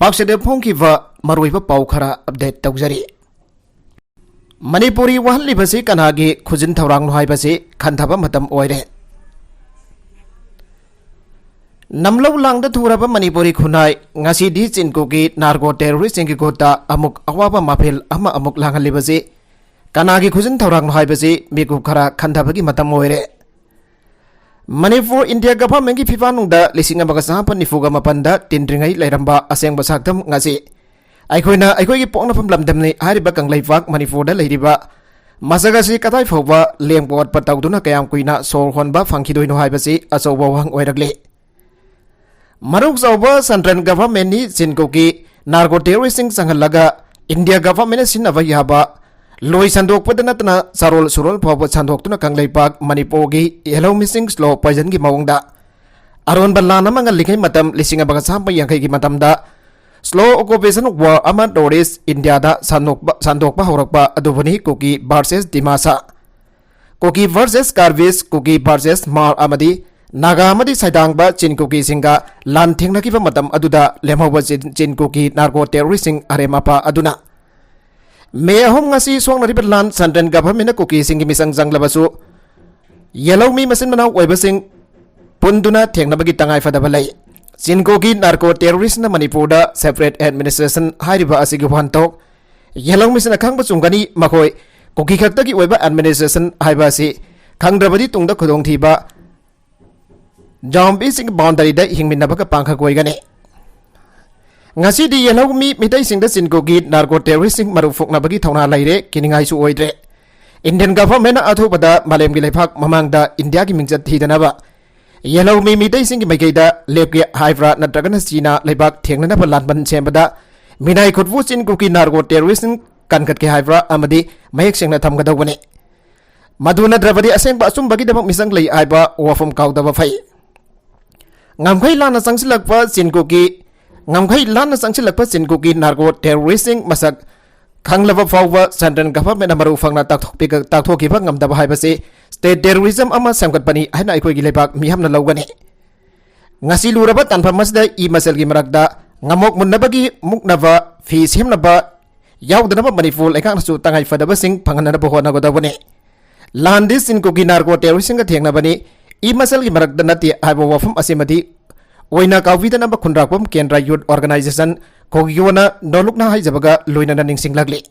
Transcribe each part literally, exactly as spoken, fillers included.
ꯑꯁꯤꯗ ꯐꯣꯡꯈꯤꯕ ꯃꯔꯨꯑꯣꯏꯕ ꯄꯥꯎ ꯈꯔ ꯑꯞꯗꯦꯠ ꯇꯧꯖꯔꯤ꯫ ꯃꯅꯤꯄꯨꯔꯤ ꯋꯥꯍꯜꯂꯤꯕꯁꯤ ꯀꯅꯥꯒꯤ ꯈꯨꯖꯤꯟ ꯊꯧꯔꯥꯡꯅꯣ ꯍꯥꯏꯕꯁꯤ ꯈꯟꯊꯕ ꯃꯇꯝ ꯑꯣꯏꯔꯦ꯫ ꯅꯝꯂꯧ ꯂꯥꯡꯗ ꯊꯨꯔꯕ ꯃꯅꯤꯄꯨꯔꯤ ꯈꯨꯟꯅꯥꯏ ꯉꯁꯤꯗꯤ ꯆꯤꯟꯀꯨꯀꯤ ꯅꯥꯔꯀꯣ ꯇꯦꯔꯣꯔꯤꯁꯁꯤꯡꯒꯤ ꯈꯨꯠꯇ ꯑꯃꯨꯛ ꯑꯋꯥꯕ ꯃꯥꯐꯦꯜ ꯑꯃ ꯑꯃꯨꯛ ꯂꯥꯡꯍꯜꯂꯤꯕꯁꯤ ꯀꯅꯥꯒꯤ ꯈꯨꯖꯤꯟ ꯊꯧꯔꯥꯡꯅꯣ ꯍꯥꯏꯕꯁꯤ ꯃꯤꯀꯨꯞ ꯈꯔ ꯈꯟꯊꯕꯒꯤ ꯃꯇꯝ ꯑꯣꯏꯔꯦ꯫ ꯃꯅꯤꯄꯨꯔ ꯏꯟꯗꯤꯌꯥ ꯒꯚꯔꯟꯃꯦꯟꯠꯀꯤ ꯐꯤꯐꯥ ꯅꯨꯡꯗ ꯂꯤꯁꯤꯡ ꯑꯃꯒ ꯆꯃꯥꯄꯟ ꯅꯤꯐꯨꯒ ꯃꯥꯄꯟꯗ ꯇꯤꯟꯗ꯭ꯔꯤꯉꯩ ꯂꯩꯔꯝꯕ ꯑꯁꯦꯡꯕ ꯁꯛꯇꯝ ꯉꯁꯤ ꯑꯩꯈꯣꯏꯅ ꯑꯩꯈꯣꯏꯒꯤ ꯄꯣꯛꯅꯐꯝ ꯂꯝꯗꯝꯅꯤ ꯍꯥꯏꯔꯤꯕ ꯀꯪꯂꯩꯄꯥꯛ ꯃꯅꯤꯄꯨꯔꯗ ꯂꯩꯔꯤꯕ ꯃꯁꯛ ꯑꯁꯤ ꯀꯗꯥꯏ ꯐꯥꯎꯕ ꯂꯦꯡꯄ ꯑꯣꯠꯄ ꯇꯧꯗꯨꯅ ꯀꯌꯥꯝ ꯀꯨꯏꯅ ꯁꯣꯔ ꯍꯣꯟꯕ ꯐꯪꯈꯤꯗꯣꯏꯅꯣ ꯍꯥꯏꯕꯁꯤ ꯑꯆꯧꯕ ꯋꯥꯍꯪ ꯑꯣꯏꯔꯛꯂꯤ꯫ ꯃꯔꯧ ꯆꯥꯎꯕ ꯁꯦꯟꯇ꯭ꯔꯦꯜ ꯒꯚꯔꯟꯃꯦꯟꯠꯅꯤ ꯆꯤꯟꯀꯨꯀꯤ ꯅꯥꯔꯀꯣ ꯇꯦꯔꯣꯔꯤꯁꯁꯤꯡ ꯆꯪꯍꯜꯂꯒ ꯏꯟꯗꯤꯌꯥ ꯒꯚꯔꯟꯃꯦꯟꯠꯅ ꯁꯤꯖꯤꯟꯅꯕ ꯌꯥꯕ ꯂꯣꯏ ꯁꯟꯗꯣꯛꯄꯗ ꯅꯠꯇꯅ ꯆꯥꯔꯣꯜ ꯁꯨꯔꯣꯜ ꯐꯥꯎꯕ ꯁꯟꯗꯣꯛꯇꯨꯅ ꯀꯪꯂꯩꯄꯥꯛ ꯃꯅꯤꯄꯨꯔꯒꯤ ꯌꯦꯜꯍꯧꯃꯤꯁꯤꯡ ꯁ꯭ꯂꯣ ꯄꯣꯏꯖꯟꯒꯤ ꯃꯑꯣꯡꯗ ꯑꯔꯣꯟꯕ ꯂꯥꯟ ꯑꯃ ꯉꯜꯂꯤꯉꯩ ꯃꯇꯝ ꯂꯤꯁꯤꯡ ꯑꯃꯒ ꯆꯥꯝꯃ ꯌꯥꯡꯈꯩꯒꯤ ꯃꯇꯝꯗ ꯁ꯭ꯂꯣ ꯑꯣꯀꯨꯄꯦꯁꯟ ꯋꯥꯔ ꯑꯃ ꯅꯣꯔꯠ ꯏꯁ ꯏꯟꯗꯤꯌꯥꯗ ꯁꯟꯗꯣꯛꯄ, ꯁꯟꯗꯣꯛꯄ ꯍꯧꯔꯛꯄ ꯑꯗꯨꯕꯨꯅꯤ ꯀꯨꯀꯤ ꯚꯔꯁꯦꯁ ꯗꯤꯃꯥꯁꯥ, ꯀꯨꯀꯤ ꯚꯔꯁꯦꯁ ꯀꯥꯔꯕꯤꯁ, ꯀꯨꯀꯤ ꯚꯔꯁꯦꯁ ꯃꯥꯔ ꯑꯃꯗꯤ ꯅꯥꯒꯥ ꯑꯃꯗꯤ ꯁꯩꯗꯥꯡꯕ ꯆꯤꯟ ꯀꯨꯀꯤꯁꯤꯡꯒ ꯂꯥꯟ ꯊꯦꯡꯅꯈꯤꯕ ꯃꯇꯝ ꯑꯗꯨꯗ ꯂꯦꯝꯍꯧꯕ ꯆꯤꯟ, ꯆꯤꯟ ꯀꯨꯀꯤ ꯅꯥꯔꯀꯣ ꯇꯦꯔꯣꯔꯤꯁꯁꯤꯡ ꯑꯔꯦꯝ ꯑꯄꯥ ꯑꯗꯨꯅ ꯃꯦ ꯑꯍꯨꯝ ꯉꯁꯤ ꯁꯣꯛꯅꯔꯤꯕ ꯂꯥꯟ ꯁꯦꯟꯇ꯭ꯔꯦꯜ ꯒꯚꯔꯟꯃꯦꯟꯠꯅ ꯀꯨꯀꯤꯁꯤꯡꯒꯤ ꯃꯤꯆꯪ ꯆꯪꯂꯕꯁꯨ ꯌꯦꯜꯍꯧꯃꯤ ꯃꯆꯤꯟ ꯃꯅꯥꯎ ꯑꯣꯏꯕꯁꯤꯡ ꯄꯨꯟꯗꯨꯅ ꯊꯦꯡꯅꯕꯒꯤ ꯇꯉꯥꯏꯐꯗꯕ ꯂꯩ꯫ ꯆꯤꯟ ꯀꯨꯀꯤ ꯅꯥꯔꯀꯣ ꯇꯦꯔꯣꯔꯤꯁꯅ ꯃꯅꯤꯄꯨꯔꯗ ꯁꯦꯄꯔꯦꯠ ꯑꯦꯗꯃꯤꯅꯤꯁꯇ꯭ꯔꯦꯁꯟ ꯍꯥꯏꯔꯤꯕ ꯑꯁꯤꯒꯤ ꯋꯥꯍꯟꯊꯣꯛ ꯌꯦꯜꯍꯧꯃꯤꯁꯤꯅ ꯈꯪꯕ ꯆꯨꯝꯒꯅꯤ꯫ ꯃꯈꯣꯏ ꯀꯨꯀꯤ ꯈꯛꯇꯒꯤ ꯑꯣꯏꯕ ꯑꯦꯗꯃꯤꯅꯤꯁꯇ꯭ꯔꯦꯁꯟ ꯍꯥꯏꯕ ꯑꯁꯤ ꯈꯪꯗ꯭ꯔꯕꯗꯤ ꯇꯨꯡꯗ ꯈꯨꯗꯣꯡꯊꯤꯕ ꯖꯥꯝꯕꯤꯁꯤꯡ ꯕꯥꯎꯟꯗꯔꯤꯗ ꯍꯤꯡꯃꯤꯟꯅꯕꯒ ꯄꯥꯡꯈꯛ ꯑꯣꯏꯒꯅꯤ꯫ ꯉꯁꯤꯗꯤ ꯌꯦꯜꯍꯧꯃꯤ ꯃꯤꯇꯩꯁꯤꯡꯗ ꯆꯤꯟ ꯀꯨꯀꯤ ꯅꯥꯔꯀꯣ ꯇꯦꯔꯣꯔꯤꯁꯁꯤꯡ ꯃꯔꯨꯞ ꯐꯣꯛꯅꯕꯒꯤ ꯊꯧꯅꯥ ꯂꯩꯔꯦ, ꯀꯤꯅꯤꯡꯉꯥꯏꯁꯨ ꯑꯣꯏꯗ꯭ꯔꯦ꯫ ꯏꯟꯗꯤꯌꯟ ꯒꯚꯔꯟꯃꯦꯟꯠꯅ ꯑꯊꯨꯕꯗ ꯃꯥꯂꯦꯝꯒꯤ ꯂꯩꯕꯥꯛ ꯃꯃꯥꯡꯗ ꯏꯟꯗꯤꯌꯥꯒꯤ ꯃꯤꯡꯆꯠ ꯊꯤꯗꯅꯕ ꯌꯦꯜꯍꯧꯃꯤ ꯃꯤꯇꯩꯁꯤꯡꯒꯤ ꯃꯥꯏꯀꯩꯗ ꯂꯦꯞꯀꯦ ꯍꯥꯏꯕ꯭ꯔꯥ ꯅꯠꯇ꯭ꯔꯒꯅ ꯆꯤꯅꯥ ꯂꯩꯕꯥꯛ ꯊꯦꯡꯅꯅꯕ ꯂꯥꯟꯕꯟ ꯁꯦꯝꯕꯗ ꯃꯤꯅꯥꯏ ꯈꯨꯠꯄꯨ ꯆꯤꯟ ꯀꯨꯀꯤ ꯅꯥꯔꯀꯣ ꯇꯦꯔꯣꯔꯤꯁꯁꯤꯡ ꯀꯟꯈꯠꯀꯦ ꯍꯥꯏꯕ꯭ꯔꯥ ꯑꯃꯗꯤ ꯃꯌꯦꯛ ꯁꯦꯡꯅ ꯊꯝꯒꯗꯧꯕꯅꯤ꯫ ꯃꯗꯨ ꯅꯠꯇ꯭ꯔꯕꯗꯤ ꯑꯁꯦꯡꯕ ꯑꯆꯨꯝꯕꯒꯤꯗꯃꯛ ꯃꯤꯆꯪ ꯂꯩ ꯍꯥꯏꯕ ꯋꯥꯐꯝ ꯀꯥꯎꯗꯕ ꯐꯩ꯫ ꯉꯝꯈꯩ ꯂꯥꯟꯅ ꯆꯪꯁꯤꯜꯂꯛꯄ ꯆꯤꯟ ꯀꯨꯀꯤ, ꯉꯝꯈꯩ ꯂꯥꯟꯅ ꯆꯪꯁꯤꯜꯂꯛꯄ ꯆꯤꯟ ꯀꯨꯀꯤ ꯅꯥꯔꯀꯣ ꯇꯦꯔꯣꯔꯤꯁꯁꯤꯡ ꯃꯁꯛ ꯈꯪꯂꯕ ꯐꯥꯎꯕ ꯁꯦꯟꯇ꯭ꯔꯦꯜ ꯒꯚꯔꯟꯃꯦꯟꯠꯅ ꯃꯔꯧ ꯐꯪꯅ ꯇꯥꯛꯊꯣꯛꯄꯤꯒ-, ꯇꯥꯛꯊꯣꯛꯈꯤꯕ ꯉꯝꯗꯕ ꯍꯥꯏꯕꯁꯤ ꯁ꯭ꯇꯦꯠ ꯇꯦꯔꯣꯔꯤꯖꯝ ꯑꯃ ꯁꯦꯝꯒꯠꯄꯅꯤ ꯍꯥꯏꯅ ꯑꯩꯈꯣꯏꯒꯤ ꯂꯩꯕꯥꯛ ꯃꯤꯌꯥꯝꯅ ꯂꯧꯒꯅꯤ꯫ ꯉꯁꯤ ꯂꯨꯔꯕ ꯇꯥꯟꯐꯝ ꯑꯁꯤꯗ ꯏ ꯃꯁꯦꯜꯒꯤ ꯃꯔꯛꯇ ꯉꯝꯃꯣꯛ ꯃꯨꯟꯅꯕꯒꯤ ꯃꯨꯛꯅꯕ, ꯐꯤ ꯁꯦꯝꯅꯕ ꯌꯥꯎꯗꯅꯕ ꯃꯅꯤꯄꯨꯔ ꯂꯩꯉꯥꯛꯅꯁꯨ ꯇꯉꯥꯏ ꯐꯗꯕꯁꯤꯡ ꯐꯪꯍꯟꯅꯕ ꯍꯣꯠꯅꯒꯗꯧꯕꯅꯤ꯫ ꯂꯥꯟꯗꯤ ꯆꯤꯟ ꯀꯨꯀꯤ ꯅꯥꯔꯀꯣ ꯇꯦꯔꯣꯔꯤꯁꯁꯤꯡꯒ ꯊꯦꯡꯅꯕꯅꯤ, ꯏ ꯃꯁꯦꯜꯒꯤ ꯃꯔꯛꯇ ꯅꯠꯇꯦ ꯍꯥꯏꯕ ꯋꯥꯐꯝ ꯑꯁꯤꯃꯗꯤ ꯑꯣꯏꯅ ꯀꯥꯎꯕꯤꯗꯅꯕ ꯈꯨꯟꯗ꯭ꯔꯥꯛꯄꯝ ꯀꯦꯟꯗ꯭ꯔ ꯌꯨꯠ ꯑꯣꯔꯒꯅꯥꯏꯖꯦꯁꯟ ꯈꯣꯒꯤꯌꯣꯅ ꯅꯣꯂꯨꯛꯅ ꯍꯥꯏꯖꯕꯒ ꯂꯣꯏꯅꯅ ꯅꯤꯡꯁꯤꯡꯂꯛꯂꯤ꯫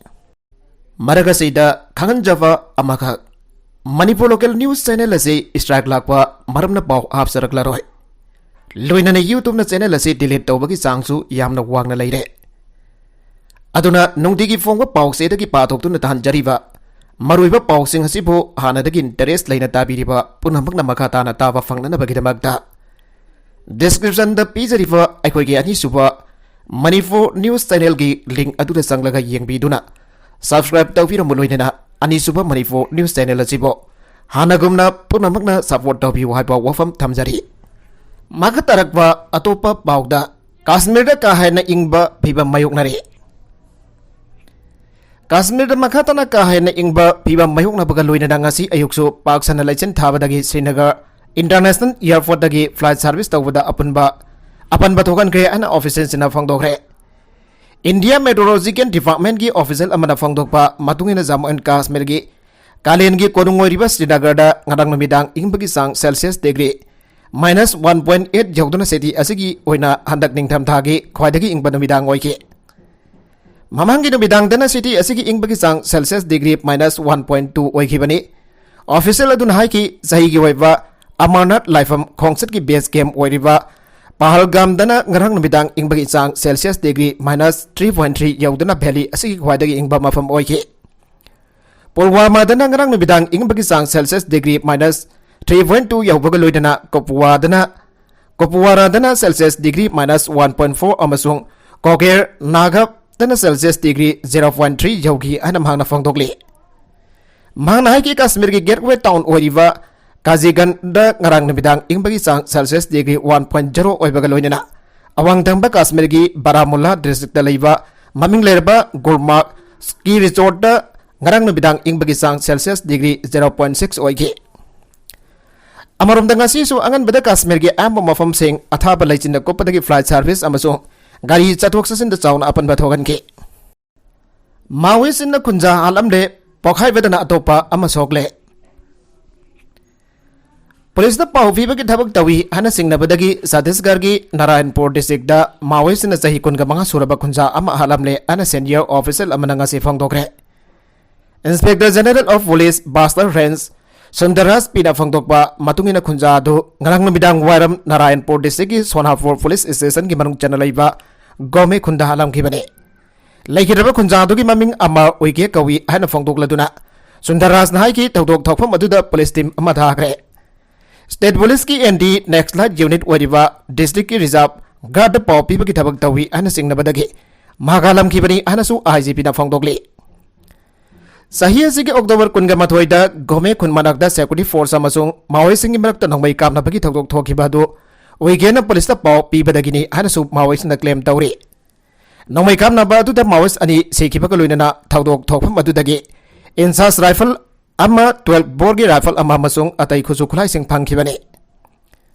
ꯃꯔꯛ ꯑꯁꯤꯗ ꯈꯪꯍꯟꯖꯕ ꯑꯃꯈꯛ, ꯃꯅꯤꯄꯨꯔ ꯂꯣꯀꯦꯜ ꯅ꯭ꯌꯨꯁ ꯆꯦꯅꯦꯜ ꯑꯁꯤ ꯁ꯭ꯇ꯭ꯔꯥꯏꯛ ꯂꯥꯛꯄ ꯃꯔꯝꯅ ꯄꯥꯎ ꯍꯥꯞꯆꯔꯛꯂꯔꯣꯏ꯫ ꯂꯣꯏꯅꯅ ꯌꯨꯇ꯭ꯌꯨꯕꯅ ꯆꯦꯅꯦꯜ ꯑꯁꯤ ꯗꯤꯂꯤꯠ ꯇꯧꯕꯒꯤ ꯆꯥꯡꯁꯨ ꯌꯥꯝꯅ ꯋꯥꯡꯅ ꯂꯩꯔꯦ꯫ ꯑꯗꯨꯅ ꯅꯨꯡꯇꯤꯒꯤ ꯐꯣꯡꯕ ꯄꯥꯎꯆꯦꯗꯒꯤ ꯄꯥꯊꯣꯛꯇꯨꯅ ꯇꯥꯍꯟꯖꯔꯤꯕ ꯃꯔꯨꯑꯣꯏꯕ ꯄꯥꯎꯁꯤꯡ ꯑꯁꯤꯕꯨ ꯍꯥꯟꯅꯗꯒꯤ ꯏꯟꯇꯔꯦꯁ ꯂꯩꯅ ꯇꯥꯕꯤꯔꯤꯕ ꯄꯨꯝꯅꯃꯛꯅ ꯃꯈꯥ ꯇꯥꯅ ꯇꯥꯕ ꯐꯪꯅꯅꯕꯒꯤꯗꯃꯛꯇ ꯗꯤꯁꯀ꯭ꯔꯤꯞꯁꯟꯗ ꯄꯤꯖꯔꯤꯕ ꯑꯩꯈꯣꯏꯒꯤ ꯑꯅꯤꯁꯨꯕ ꯃꯅꯤꯄꯨꯔ ꯅ꯭ꯌꯨꯁ ꯆꯦꯅꯦꯜꯒꯤ ꯂꯤꯡ ꯑꯗꯨꯗ ꯆꯪꯂꯒ ꯌꯦꯡꯕꯤꯗꯨꯅ ꯁꯕꯁꯀ꯭ꯔꯥꯏꯕ ꯇꯧꯕꯤꯔꯝꯕ ꯂꯣꯏꯅꯅ ꯑꯅꯤꯁꯨꯕ ꯃꯅꯤꯄꯨꯔ ꯅ꯭ꯌꯨꯁ ꯆꯦꯅꯦꯜ ꯑꯁꯤꯕꯨ ꯍꯥꯟꯅꯒꯨꯝꯅ ꯄꯨꯝꯅꯃꯛꯅ ꯁꯄꯣꯔꯠ ꯇꯧꯕꯤꯌꯨ ꯍꯥꯏꯕ ꯋꯥꯐꯝ ꯊꯝꯖꯔꯤ꯫ ꯃꯈꯥ ꯇꯥꯔꯛꯄ ꯑꯇꯣꯞꯄ ꯄꯥꯎꯗ, ꯀꯥꯁꯃꯤꯔꯗ ꯀꯥ ꯍꯦꯟꯅ ꯏꯪꯕ ꯐꯤꯕꯝ ꯃꯥꯌꯣꯛꯅꯔꯤ꯫ ꯀꯥꯁꯃꯤꯔꯗ ꯃꯈꯥ ꯇꯥꯅ ꯀꯥ ꯍꯦꯟꯅ ꯏꯪꯕ ꯐꯤꯕꯝ ꯃꯥꯌꯣꯛꯅꯕꯒ ꯂꯣꯏꯅꯅ ꯉꯁꯤ ꯑꯌꯨꯛꯁꯨ ꯄꯥꯛ ꯁꯟꯅ ꯂꯩꯆꯤꯟ ꯊꯥꯕꯗꯒꯤ ꯁ꯭ꯔꯤꯅꯒꯔ ꯏꯟꯇꯔꯅꯦꯁꯅꯦꯜ ꯑꯦꯌꯔꯄꯣꯔꯠꯇꯒꯤ ꯐ꯭ꯂꯥꯏꯠ ꯁꯥꯔꯚꯤꯁ ꯇꯧꯕꯗ ꯑꯄꯨꯟꯕ ꯑꯄꯟꯕ ꯊꯣꯛꯍꯟꯈ꯭ꯔꯦ ꯍꯥꯏꯅ ꯑꯣꯐꯤꯁꯤꯌꯦꯜꯁꯤꯡꯅ ꯐꯣꯡꯗꯣꯛꯈ꯭ꯔꯦ꯫ ꯏꯟꯗꯤꯌꯥ ꯃꯦꯇ꯭ꯔꯣꯂꯣꯖꯤꯀꯦꯜ ꯗꯤꯄꯥꯔꯠꯃꯦꯟꯠꯀꯤ ꯑꯣꯐꯤꯁꯤꯌꯦꯜ ꯑꯃꯅ ꯐꯣꯡꯗꯣꯛꯄ ꯃꯇꯨꯡ ꯏꯟꯅ, ꯖꯝꯃꯨ ꯑꯦꯟ ꯀꯥꯁꯃꯤꯔꯒꯤ ꯀꯥꯂꯦꯟꯒꯤ ꯀꯣꯅꯨꯡ ꯑꯣꯏꯔꯤꯕ ꯁ꯭ꯔꯤꯅꯒꯔꯗ ꯉꯔꯥꯡ ꯅꯨꯃꯤꯗꯥꯡ ꯏꯪꯕꯒꯤ ꯆꯥꯡ celsius degree minus one point eight ꯌꯧꯗꯨꯅ ꯁꯤꯇꯤ ꯑꯁꯤꯒꯤ ꯑꯣꯏꯅ ꯍꯟꯗꯛ ꯅꯤꯡꯊꯝꯊꯥꯒꯤ ꯈ꯭ꯋꯥꯏꯗꯒꯤ ꯏꯪꯕ ꯅꯨꯃꯤꯗꯥꯡ ꯑꯣꯏꯈꯤ꯫ ꯃꯃꯥꯡꯒꯤ ꯅꯨꯃꯤꯗꯥꯡꯗꯅ ꯁꯤꯇꯤ ꯑꯁꯤꯒꯤ ꯏꯪꯕꯒꯤ ꯆꯥꯡ celsius degree minus one point two ꯑꯣꯏꯈꯤꯕꯅꯤ꯫ ꯑꯣꯐꯤꯁꯤꯌꯦꯜ ꯑꯗꯨꯅ ꯍꯥꯏꯈꯤ, ꯆꯍꯤꯒꯤ ꯑꯣꯏꯕ ꯑꯃꯔꯅꯥꯊ ꯂꯥꯏꯐꯝ ꯈꯣꯡꯆꯠꯀꯤ ꯕꯦꯁ ꯀꯦꯝꯞ ꯑꯣꯏꯔꯤꯕ ꯄꯍꯜꯒꯥꯝꯗꯅ ꯉꯔꯥꯡ ꯅꯨꯃꯤꯗꯥꯡ ꯏꯪꯕꯒꯤ ꯆꯥꯡ celsius degree minus three point three ꯌꯧꯗꯨꯅ ꯚꯦꯂꯤ ꯑꯁꯤꯒꯤ ꯈ꯭ꯋꯥꯏꯗꯒꯤ ꯏꯪꯕ ꯃꯐꯝ ꯑꯣꯏꯈꯤ꯫ ꯄꯨꯜꯋꯥꯃꯥꯗꯅ ꯉꯔꯥꯡ ꯅꯨꯃꯤꯗꯥꯡ ꯏꯪꯕꯒꯤ ꯆꯥꯡ celsius degree minus three point two ꯌꯧꯕꯒ ꯂꯣꯏꯅꯅ ꯀꯨꯞꯋꯥꯗꯅ, ꯀꯨꯞꯋꯥꯔꯥꯗꯅ celsius degree minus one point four ꯑꯃꯁꯨꯡ ꯀꯣꯒꯦꯔ ꯅꯥꯒꯞꯇꯅ celsius degree zero point three ꯌꯧꯈꯤ ꯍꯥꯏꯅ ꯃꯍꯥꯛꯅ ꯐꯣꯡꯗꯣꯛꯂꯤ꯫ ꯃꯍꯥꯛꯅ ꯍꯥꯏꯈꯤ, ꯀꯥꯁꯃꯤꯔꯒꯤ ꯒꯦꯠꯋꯦ ꯇꯥꯎꯟ ꯑꯣꯏꯔꯤꯕ ꯀꯥꯖꯤꯒꯟꯗ ꯉꯔꯥꯡ ꯅꯨꯃꯤꯗꯥꯡ ꯏꯪꯕꯒꯤ ꯆꯥꯡ celsius degree one point zero ꯑꯣꯏꯕꯒ ꯂꯣꯏꯅꯅ ꯑꯋꯥꯡ ꯊꯪꯕ ꯀꯥꯁꯃꯤꯔꯒꯤ ꯕꯥꯔꯥꯃꯨꯜꯂꯥ ꯗꯤꯁꯇ꯭ꯔꯤꯛꯇ ꯂꯩꯕ ꯃꯃꯤꯡ ꯂꯩꯔꯕ ꯒꯨꯜꯃꯥꯔꯒ ꯁ꯭ꯀꯤ ꯔꯤꯁꯣꯔꯠꯇ ꯉꯔꯥꯡ ꯅꯨꯃꯤꯗꯥꯡ ꯏꯪꯕꯒꯤ ꯆꯥꯡ celsius degree zero point six ꯑꯣꯏꯈꯤ꯫ ꯑꯃꯔꯣꯝꯗ, ꯉꯁꯤꯁꯨ ꯑꯉꯟꯕꯗ ꯀꯥꯁꯃꯤꯔꯒꯤ ꯑꯌꯥꯝꯕ ꯃꯐꯝꯁꯤꯡ ꯑꯊꯥꯕ ꯂꯩꯆꯤꯟꯅ ꯀꯨꯞꯄꯗꯒꯤ ꯐ꯭ꯂꯥꯏꯠ ꯁꯥꯔꯚꯤꯁ ꯑꯃꯁꯨꯡ ꯒꯥꯔꯤ ꯆꯠꯊꯣꯛ ꯆꯠꯁꯤꯟꯗ ꯆꯥꯎꯅ ꯑꯄꯟꯕ ꯊꯣꯛꯍꯟꯈꯤ꯫ ꯃꯥꯑꯣꯏꯁꯤꯡꯅ ꯈꯨꯟꯖꯥ ꯍꯥꯠꯂꯝꯂꯦ, ꯄꯣꯈꯥꯏꯕꯗꯅ ꯑꯇꯣꯞꯄ ꯑꯃ ꯁꯣꯛꯂꯦ꯫ ꯄꯨꯂꯤꯁꯅ ꯄꯥꯎ ꯄꯤꯕꯒꯤ ꯊꯕꯛ ꯇꯧꯏ ꯍꯥꯏꯅ ꯆꯤꯡꯅꯕꯗꯒꯤ ꯁꯠꯇꯤꯁꯒꯔꯒꯤ ꯅꯥꯔꯥꯌꯟꯄꯨꯔ ꯗꯤꯁꯇ꯭ꯔꯤꯛꯇ ꯃꯥꯑꯣꯏꯁꯤꯡꯅ ꯆꯍꯤ ꯀꯨꯟꯒ ꯃꯉꯥ ꯁꯨꯔꯕ ꯈꯨꯟꯖꯥ ꯑꯃ ꯍꯥꯠꯂꯝꯂꯦ ꯍꯥꯏꯅ ꯁꯦꯅꯤꯌꯔ ꯑꯣꯐꯤꯁꯤꯌꯦꯜ ꯑꯃꯅ ꯉꯁꯤ ꯐꯣꯡꯗꯣꯛꯈ꯭ꯔꯦ꯫ Inspector general of police Bastar range Sundarraj ꯄꯤꯅ ꯐꯣꯡꯗꯣꯛꯄ ꯃꯇꯨꯡ ꯏꯟꯅ, ꯈꯨꯟꯖꯥ ꯑꯗꯨ ꯉꯔꯥꯡ ꯅꯨꯃꯤꯗꯥꯡ ꯋꯥꯏꯔꯝ ꯅꯥꯔꯥꯌꯟꯄꯨꯔ ꯗꯤꯁꯇ꯭ꯔꯤꯛꯀꯤ ꯁꯣꯅꯥꯄꯨꯔ ꯄꯨꯂꯤꯁ ꯁ꯭ꯇꯦꯁꯟꯒꯤ ꯃꯅꯨꯡ ꯆꯟꯅ ꯂꯩꯕ ꯒꯣꯃꯦ ꯈꯨꯟꯗ ꯍꯥꯠꯂꯝꯈꯤꯕꯅꯤ꯫ ꯂꯩꯈꯤꯗ꯭ꯔꯕ ꯈꯨꯟꯖꯥ ꯑꯗꯨꯒꯤ ꯃꯃꯤꯡ ꯑꯃꯔ ꯎꯏꯀꯦ ꯀꯧꯏ ꯍꯥꯏꯅ ꯐꯣꯡꯗꯣꯛꯂꯗꯨꯅ, ꯁꯨꯟꯗꯔꯥꯖꯅ ꯍꯥꯏꯈꯤ, ꯊꯧꯗꯣꯛ ꯊꯣꯛꯐꯝ ꯑꯗꯨꯗ ꯄꯨꯂꯤꯁ ꯇꯤꯝ ꯑꯃ ꯊꯥꯈ꯭ꯔꯦ꯫ ꯁ꯭ꯇꯦꯠ ꯄꯨꯂꯤꯁꯀꯤ ꯑꯦꯟꯇꯤ ꯅꯦꯛꯁꯂꯥꯏꯠ ꯌꯨꯅꯤꯠ ꯑꯣꯏꯔꯤꯕ ꯗꯤꯁꯇ꯭ꯔꯤꯛꯀꯤ ꯔꯤꯖꯥꯔꯚ ꯒꯥꯔꯗ ꯄꯥꯎ ꯄꯤꯕꯒꯤ ꯊꯕꯛ ꯇꯧꯏ ꯍꯥꯏꯅ ꯆꯤꯡꯅꯕꯗꯒꯤ ꯃꯍꯥꯛ ꯍꯥꯠꯂꯝꯈꯤꯕꯅꯤ ꯍꯥꯏꯅꯁꯨ ꯑꯥꯏ ꯖꯤ ꯄꯤꯅ ꯐꯣꯡꯗꯣꯛꯂꯤ꯫ ꯆꯍꯤ ꯑꯁꯤꯒꯤ ꯑꯣꯛꯇꯣꯕꯔ ꯀꯨꯟꯒ ꯃꯥꯊꯣꯏꯗ ꯒꯣꯃꯦ ꯈꯨꯟ ꯃꯅꯥꯛꯇ ꯁꯦꯀ꯭ꯌꯨꯔꯤꯇꯤ ꯐꯣꯔꯁ ꯑꯃꯁꯨꯡ ꯃꯥꯑꯣꯏꯁꯤꯡꯒꯤ ꯃꯔꯛꯇ ꯅꯣꯡꯃꯩ ꯀꯥꯞꯅꯕꯒꯤ ꯊꯧꯗꯣꯛ ꯊꯣꯛꯈꯤꯕ ꯑꯗꯨ ꯎꯏꯀꯦꯅ ꯄꯨꯂꯤꯁꯇ ꯄꯥꯎ ꯄꯤꯕꯗꯒꯤꯅꯤ ꯍꯥꯏꯅꯁꯨ ꯃꯥꯑꯣꯏꯁꯤꯡꯅ ꯀ꯭ꯂꯦꯝ ꯇꯧꯔꯤ꯫ ꯅꯣꯡꯃꯩ ꯀꯥꯞꯅꯕ ꯑꯗꯨꯗ ꯃꯥꯑꯣꯏꯁ ꯑꯅꯤ ꯁꯤꯈꯤꯕꯒ ꯂꯣꯏꯅꯅ ꯊꯧꯗꯣꯛ ꯊꯣꯛꯐꯝ ꯑꯗꯨꯗꯒꯤ ꯏꯟꯁꯥꯁ ꯔꯥꯏꯐꯜ ꯑꯃ, ꯇ꯭ꯋꯦꯜꯚ ꯕꯣꯔꯒꯤ ꯔꯥꯏꯐꯜ ꯑꯃ ꯑꯃꯁꯨꯡ ꯑꯇꯩ ꯈꯨꯠꯁꯨ ꯈꯨꯠꯂꯥꯏꯁꯤꯡ ꯐꯪꯈꯤꯕꯅꯤ꯫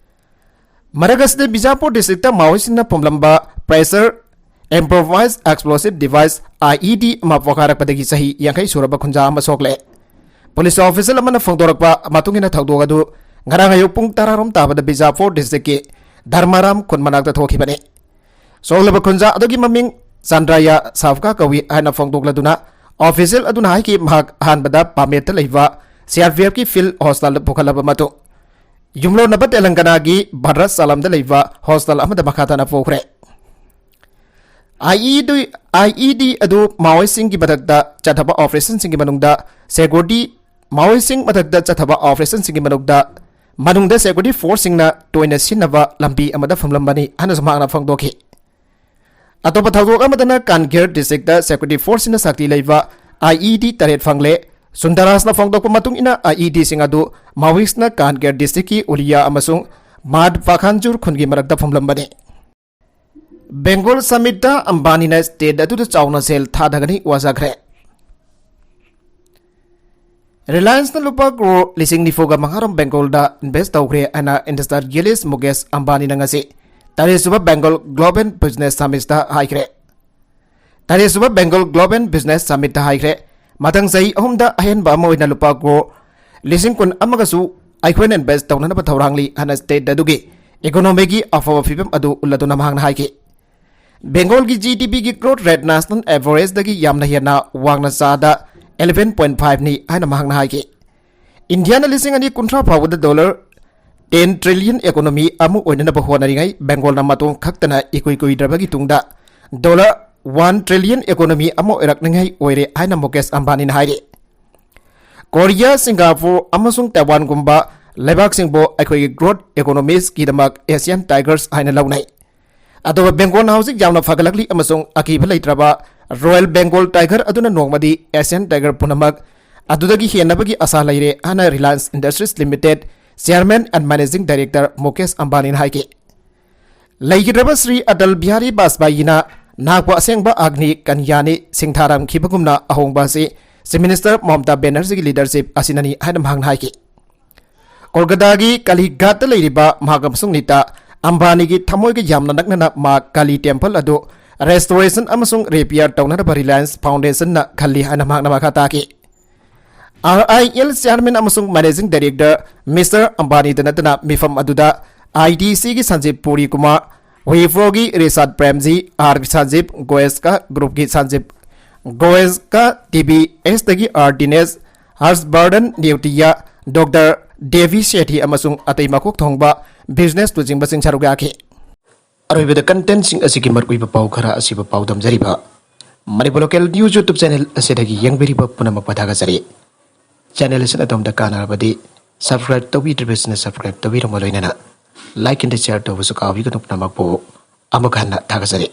ꯃꯔꯛ ꯑꯁꯤꯗ ꯕꯤꯖꯥꯄꯨꯔ ꯗꯤꯁꯇ꯭ꯔꯤꯛꯇ ꯃꯥꯑꯣꯏꯁꯤꯡꯅ ꯐꯨꯝꯂꯝꯕ pressure improvised explosive device, I E D, ꯑꯃ ꯄꯣꯈꯥꯏꯔꯛꯄꯗꯒꯤ ꯆꯍꯤ ꯌꯥꯡꯈꯩ ꯁꯨꯔꯕ ꯈꯨꯟꯖꯥ ꯑꯃ ꯁꯣꯛꯂꯦ꯫ ꯄꯨꯂꯤꯁ ꯑꯣꯐꯤꯁꯤꯌꯦꯜ ꯑꯃꯅ ꯐꯣꯡꯗꯣꯔꯛꯄ ꯃꯇꯨꯡ ꯏꯟꯅ, ꯊꯧꯗꯣꯛ ꯑꯗꯨ ꯉꯔꯥꯡ ꯑꯌꯨꯛ ꯄꯨꯡ ꯇꯔꯥꯔꯣꯝ ꯇꯥꯕꯗ ꯕꯤꯖꯥꯄꯨꯔ ꯗꯤꯁꯇ꯭ꯔꯤꯛꯀꯤ ꯙꯔꯃꯥꯔꯥꯝ ꯈꯨꯟ ꯃꯅꯥꯛꯇ ꯊꯣꯛꯈꯤꯕꯅꯤ꯫ ꯁꯣꯛꯂꯕ ꯈꯨꯟꯖꯥ ꯑꯗꯨꯒꯤ ꯃꯃꯤꯡ ꯆꯟꯗ꯭ꯔꯌꯥ ꯁꯥꯐꯀꯥ ꯀꯧꯏ ꯍꯥꯏꯅ ꯐꯣꯡꯗꯣꯛꯂꯗꯨꯅ, ꯑꯣꯐꯤꯁꯤꯌꯦꯜ ꯑꯗꯨꯅ ꯍꯥꯏꯈꯤ, ꯃꯍꯥꯛ ꯑꯍꯥꯟꯕꯗ ꯄꯥꯃꯦꯠꯇ ꯂꯩꯕ ꯁꯤ ꯑꯥꯔ ꯄꯤ ꯑꯦꯐꯀꯤ ꯐꯤꯜꯗ ꯍꯣꯁꯄꯤꯇꯥꯜꯗ ꯄꯨꯈꯠꯂꯕ ꯃꯇꯨꯡ, ꯌꯨꯝꯂꯣꯟꯅꯕ ꯇꯦꯂꯪꯒꯅꯥꯒꯤ ꯚꯗ꯭ꯔꯥꯆꯥꯂꯝꯗ ꯂꯩꯕ ꯍꯣꯁꯄꯤꯇꯥꯜ ꯑꯃꯗ ꯃꯈꯥ ꯇꯥꯅ ꯄꯨꯈ꯭ꯔꯦ꯫ ꯑꯥꯏ ꯏ ꯗꯤ, ꯑꯥꯏ ꯏ ꯗꯤ ꯑꯗꯨ ꯃꯥꯑꯣꯏꯁꯤꯡꯒꯤ ꯃꯊꯛꯇ ꯆꯠꯊꯕ ꯑꯣꯄꯔꯦꯁꯟꯁꯤꯡꯒꯤ ꯃꯅꯨꯡꯗ ꯁꯦꯀ꯭ꯌꯨꯔꯤꯇꯤ, ꯃꯥꯑꯣꯏꯁꯤꯡ ꯃꯊꯛꯇ ꯆꯠꯊꯕ ꯑꯣꯄꯔꯦꯁꯟꯁꯤꯡꯒꯤ ꯃꯅꯨꯡꯗ, ꯃꯅꯨꯡꯗ ꯁꯦꯀ꯭ꯌꯨꯔꯤꯇꯤ ꯐꯣꯔꯁꯁꯤꯡꯅ ꯇꯣꯏꯅ ꯁꯤꯖꯤꯟꯅꯕ ꯂꯝꯕꯤ ꯑꯃꯗ ꯐꯨꯝꯂꯝꯕꯅꯤ ꯍꯥꯏꯅꯁꯨ ꯃꯍꯥꯛꯅ ꯐꯣꯡꯗꯣꯛꯈꯤ꯫ ꯑꯇꯣꯞꯄ ꯊꯧꯗꯣꯛ ꯑꯃꯗꯅ ꯀꯥꯟꯒꯦꯔ ꯗꯤꯁꯇ꯭ꯔꯤꯛꯇ ꯁꯦꯀ꯭ꯌꯨꯔꯤꯇꯤ ꯐꯣꯔꯁꯁꯤꯡꯅ ꯁꯛꯇꯤ ꯂꯩꯕ ꯑꯥꯏ ꯏ ꯗꯤ ꯇꯔꯦꯠ ꯐꯪꯂꯦ꯫ ꯁꯨꯟꯗꯔꯥꯖꯅ ꯐꯣꯡꯗꯣꯛꯄ ꯃꯇꯨꯡ ꯏꯟꯅ, ꯑꯥꯏ ꯏ ꯗꯤꯁꯤꯡ ꯑꯗꯨ ꯃꯥꯑꯣꯏꯁꯅ ꯀꯥꯟꯒꯦꯔ ꯗꯤꯁꯇ꯭ꯔꯤꯛꯀꯤ ꯎꯂꯤꯌꯥ ꯑꯃꯁꯨꯡ ꯃꯥꯗ ꯄꯥꯈꯥꯟꯖꯨꯔ ꯈꯨꯟꯒꯤ ꯃꯔꯛꯇ ꯐꯨꯝꯂꯝꯕꯅꯤ꯫ ꯕꯦꯡꯒꯣꯜ ꯁꯃꯤꯠꯇ ꯑꯝꯕꯥꯅꯤꯅ ꯁ꯭ꯇꯦꯠ ꯑꯗꯨꯗ ꯆꯥꯎꯅ ꯁꯦꯜ ꯊꯥꯗꯒꯅꯤ ꯋꯥꯁꯛꯈ꯭ꯔꯦ꯫ ꯔꯤꯂꯥꯌꯟꯁꯅ ꯂꯨꯄꯥ ꯀ꯭ꯔꯣꯔ ꯂꯤꯁꯤꯡ ꯅꯤꯐꯨꯒ ꯃꯉꯥꯔꯣꯝ ꯕꯦꯡꯒꯣꯜꯗ ꯏꯟꯚꯦꯁ ꯇꯧꯈ꯭ꯔꯦ ꯍꯥꯏꯅ ꯏꯟꯗꯁꯇ꯭ꯔꯤꯌꯦꯂꯤꯁ ꯃꯨꯀꯦꯁ ꯑꯝꯕꯥꯅꯤꯅ ꯉꯁꯤ ꯇꯔꯦꯠꯁꯨꯕ Bengal Global Business Summitꯇ ꯍꯥꯏꯈ꯭ꯔꯦ꯫ ꯇꯔꯦꯠꯁꯨꯕ Bengal Global Business Summitꯇ ꯍꯥꯏꯈ꯭ꯔꯦ, ꯃꯊꯪ ꯆꯍꯤ ꯑꯍꯨꯝꯗ ꯑꯍꯦꯟꯕ ꯑꯃ ꯑꯣꯏꯅ ꯂꯨꯄꯥ ꯀ꯭ꯔꯣꯔ ꯂꯤꯁꯤꯡ ꯀꯨꯟ ꯑꯃꯒꯁꯨ ꯑꯩꯈꯣꯏꯅ invest ꯇꯧꯅꯅꯕ ꯊꯧꯔꯥꯡꯂꯤ ꯍꯥꯏꯅ state ꯑꯗꯨꯒꯤ economyꯒꯤ ꯑꯐꯕ ꯐꯤꯕꯝ ꯑꯗꯨ ꯎꯠꯂꯗꯨꯅ ꯃꯍꯥꯛꯅ ꯍꯥꯏꯈꯤ꯫ Bengalꯒꯤ GDPꯒꯤ growth rate national averageꯗꯒꯤ ꯌꯥꯝꯅ ꯍꯦꯟꯅ ꯋꯥꯡꯅ ꯆꯥꯗ eleven point fiveꯅꯤ ꯍꯥꯏꯅ ꯃꯍꯥꯛꯅ ꯍꯥꯏꯈꯤ꯫ ꯏꯟꯗꯤꯌꯥꯅ ꯂꯤꯁꯤꯡ ꯑꯅꯤ ꯀꯨꯟꯊ꯭ꯔꯥ ꯐꯥꯎꯕꯗ dollar ten trillion economy ꯑꯃ ꯑꯣꯏꯅꯅꯕ ꯍꯣꯠꯅꯔꯤꯉꯩ Bengalꯅ ꯃꯇꯣꯡ ꯈꯛꯇꯅ ꯏꯀꯨꯏ ꯀꯨꯏꯗ꯭ꯔꯕꯒꯤ ꯇꯨꯡꯗ dollar one trillion economy ꯑꯃ ꯑꯣꯏꯔꯛꯅꯤꯡꯉꯥꯏ ꯑꯣꯏꯔꯦ ꯍꯥꯏꯅ ꯃꯨꯀꯦꯁ ꯑꯝꯕꯥꯅꯤꯅ ꯍꯥꯏꯔꯤ꯫ ꯀꯣꯔꯤꯌꯥ, ꯁꯤꯡꯒꯥꯄꯨꯔ ꯑꯃꯁꯨꯡ ꯇꯥꯏꯋꯥꯟꯒꯨꯝꯕ ꯂꯩꯕꯥꯛꯁꯤꯡꯕꯨ ꯑꯩꯈꯣꯏꯒꯤ growth economiesꯀꯤꯗꯃꯛ Asian Tigers ꯍꯥꯏꯅ ꯂꯧꯅꯩ꯫ ꯑꯗꯨꯒ Bengalꯅ ꯍꯧꯖꯤꯛ ꯌꯥꯝꯅ ꯐꯒꯠꯂꯛꯂꯤ ꯑꯃꯁꯨꯡ ꯑꯀꯤꯕ ꯂꯩꯇ꯭ꯔꯕ Royal Bengal Tiger ꯑꯗꯨꯅ ꯅꯣꯡꯃꯗꯤ Asian Tiger ꯄꯨꯝꯅꯃꯛ ꯑꯗꯨꯗꯒꯤ ꯍꯦꯟꯅꯕꯒꯤ ꯑꯁꯥ ꯂꯩꯔꯦ ꯍꯥꯏꯅ Reliance Industries Limited Chairman and Managing Director Mukesh ꯑꯝꯕꯥꯅꯤꯅ ꯍꯥꯏꯈꯤ꯫ ꯂꯩꯈꯤꯗ꯭ꯔꯕ ꯁ꯭ꯔꯤ ꯑꯇꯜ ꯕꯤꯍꯥꯔꯤ ꯕꯥꯖꯄꯥꯌꯤꯅ ꯅꯍꯥꯛꯄꯨ ꯑꯁꯦꯡꯕ ꯑꯒ꯭ꯅꯤ ꯀꯟꯌꯥꯅꯤ ꯁꯤꯡꯊꯥꯔꯝꯈꯤꯕꯒꯨꯝꯅ ꯑꯍꯣꯡꯕ ꯑꯁꯤ Chief Minister ꯃꯃꯇꯥ ꯕꯦꯅꯔꯖꯤꯒꯤ leadership ꯑꯁꯤꯅꯅꯤ ꯍꯥꯏꯅ ꯃꯍꯥꯛꯅ ꯍꯥꯏꯈꯤ꯫ ꯀꯣꯜꯀꯇꯥꯒꯤ ꯀꯥꯂꯤꯘꯥꯠꯇ ꯂꯩꯔꯤꯕ ꯃꯍꯥꯛ ꯑꯃꯁꯨꯡ ꯅꯤꯇꯥ ꯑꯝꯕꯥꯅꯤꯒꯤ ꯊꯃꯣꯏꯒ ꯌꯥꯝꯅ ꯅꯛꯅꯅ ꯃꯥ ꯀꯥꯂꯤ temple ꯑꯗꯨ restoration ꯑꯃꯁꯨꯡ repair ꯇꯧꯅꯅꯕ Reliance Foundationꯅ ꯈꯜꯂꯤ ꯍꯥꯏꯅ ꯃꯍꯥꯛꯅ ꯃꯈꯥ ꯇꯥꯈꯤ꯫ RIL Chairman ꯑꯃꯁꯨꯡ Managing Director Mister ꯑꯝꯕꯥꯅꯤꯗ ꯅꯠꯇꯅ ꯃꯤꯐꯝ ꯑꯗꯨꯗ ITCꯒꯤ ꯁꯟꯖꯤꯞ ꯄꯨꯔꯤ ꯀꯨꯃꯥꯔ, Wiproꯒꯤ ꯔꯤꯆꯥꯔꯗ ꯄ꯭ꯔꯦꯝꯖꯤ, R ꯁꯟꯖꯤꯞ, Goenka Groupꯀꯤ ꯁꯟꯖꯤꯞ, Goenka TVSꯇꯒꯤ R ꯗꯤꯅꯦꯁ, ꯍꯔꯁꯕꯔꯙꯟ ꯅꯦꯎꯇꯤꯌꯥ, ꯗꯣꯛꯇꯔ ꯗꯦꯕꯤ ꯁꯦꯊꯤ ꯑꯃꯁꯨꯡ ꯑꯇꯩ ꯃꯀꯣꯛ ꯊꯣꯡꯕ business ꯂꯨꯆꯤꯡꯕꯁꯤꯡ ꯁꯔꯨꯛ ꯌꯥꯈꯤ꯫ ꯑꯔꯣꯏꯕꯗ contentꯁꯤꯡ ꯑꯁꯤꯒꯤ ꯃꯔꯨꯑꯣꯏꯕ ꯄꯥꯎ ꯈꯔ ꯑꯁꯤꯕꯨ ꯄꯥꯎꯗꯝꯖꯔꯤꯕ Manipur Local News YouTube channel ꯑꯁꯤꯗꯒꯤ ꯌꯦꯡꯕꯤꯔꯤꯕ ꯄꯨꯝꯅꯃꯛꯄꯨ ꯊꯥꯒꯠꯆꯔꯤ꯫ Channel ꯑꯁꯤꯅ ꯑꯗꯣꯝꯗ ꯀꯥꯟꯅꯔꯕꯗꯤ subscribe ꯇꯧꯕꯤꯗ꯭ꯔꯤꯕꯁꯤꯡꯅ subscribe ꯇꯧꯕꯤꯔꯝꯕ ꯂꯣꯏꯅꯅ like and share ꯇꯧꯕꯁꯨ ꯀꯥꯎꯕꯤꯒꯅꯨ꯫ ꯄꯨꯝꯅꯃꯛꯄꯨ ꯑꯃꯨꯛ ꯍꯟꯅ ꯊꯥꯒꯠꯆꯔꯤ꯫